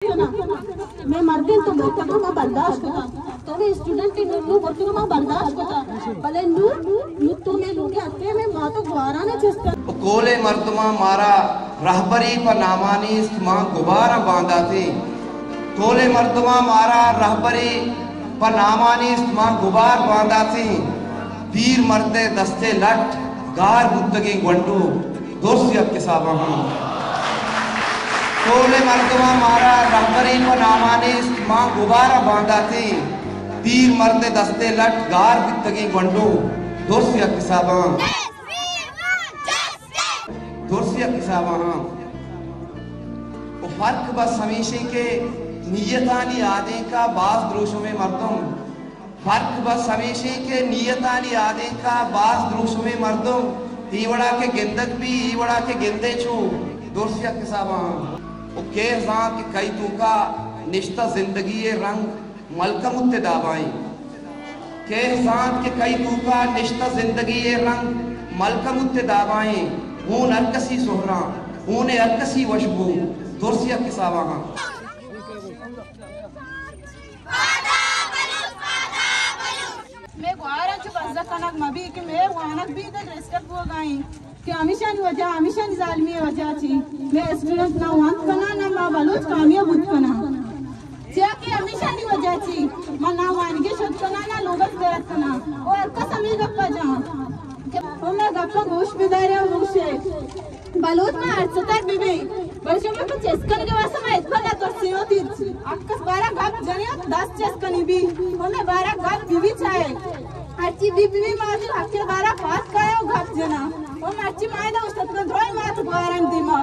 کناں۔ مئے مردین تو برتگ ما برداشت کتا، تو مئے اسٹوڈنٹ نو برتگ ما برداشت کتا، بلے نو، نو تو مئے لوگے اتکے مئے مات و گواران چست کن۔ کولے مردماں مارا رہبری پہ نامانی است، ما گباراں بانداتیں۔ کولے مردماں مارا رہبری پہ نامانی است، ما گبار بانداتیں۔ پیر مردے دستے لٹ گار بوتگیں گونڈو، درس یک حساباں ہاں۔ کولے مردماں مارا رہبری پہ نامانی است، ما گباراں بانداتیں۔ پیر مردے دستے لٹ گار بوتگیں گونڈو، درس یک حساباں۔ درس یک حساباں ہاں۔ و فرق بس ہمیشیں کہ نیتانی آدینکا باز دروشمیں مردم، فرق بس ہمیشیں کہ نیتانی آدینکا باز دروشمیں مردم، ای وڑا کہ گندگ بی، ای وڑا کہ گندے چو، درس یک حساباں ہاں۔ و کئے زانت کہ کئی توکا نشتہ زندگی رنگ ملکموت ء دابائیں۔ کئے زانت کہ کئی توکا نشتہ زندگی ء رنگ ملکموت ء دابائیں۔ ہون ہر کسی سہراں، ہون ء ہر کسی وشبو، درس یک حساباں ہاں۔ مئے گوارا چو بزگ کنگ مہ بی کہ مئے وانگ بی دگ ریسٹرکٹ بوگائیں۔ کہ ہمیشانی وجہ، ہمیشانی ظالمی وجہ چی مئے اسٹوڈنٹ نہ وانت کناں، نہ ما بلوچ کامیاب بوت کناں۔ چیا کہ ہمیشانی وجہ چی ما نہ وانگی شت کناں، نہ لوگت غیرت کناں۔ او ہر کس ہمیں گپا جاں۔ کہ او مئے گپا گوش بدارے او گوشے۔ بلوچ ما ہر ستر ببی، بلے شما پہ چست کنگے واسطہ ما اتفاق تو سیو تیت۔ ہر کس بارا گپ جنے دست چست کنی بی۔ او مئے بارا گپ ببی چاہے۔ ہرچی بی بی بی ما وتی حق ء بارا پاس کایا و گپ جنا۔ و مرچی ما ادا اوشتاتگاں درو مات گواران دیما۔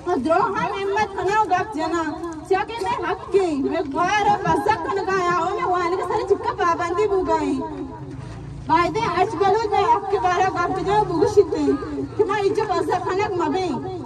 و درو ہم ہمت کنا و گپ جنا۔ چیا کہ مئے حق ایں، مئے گوار ء بزگ کنگا یا و مئے وانگ ء سر چکا پابندی بوگا ایں۔ بایدیں ہرچ بلوچ مئے حق ء بارا گپ بجا و بگوشیت کہ ما اینچو بزگ کنگ مبیں۔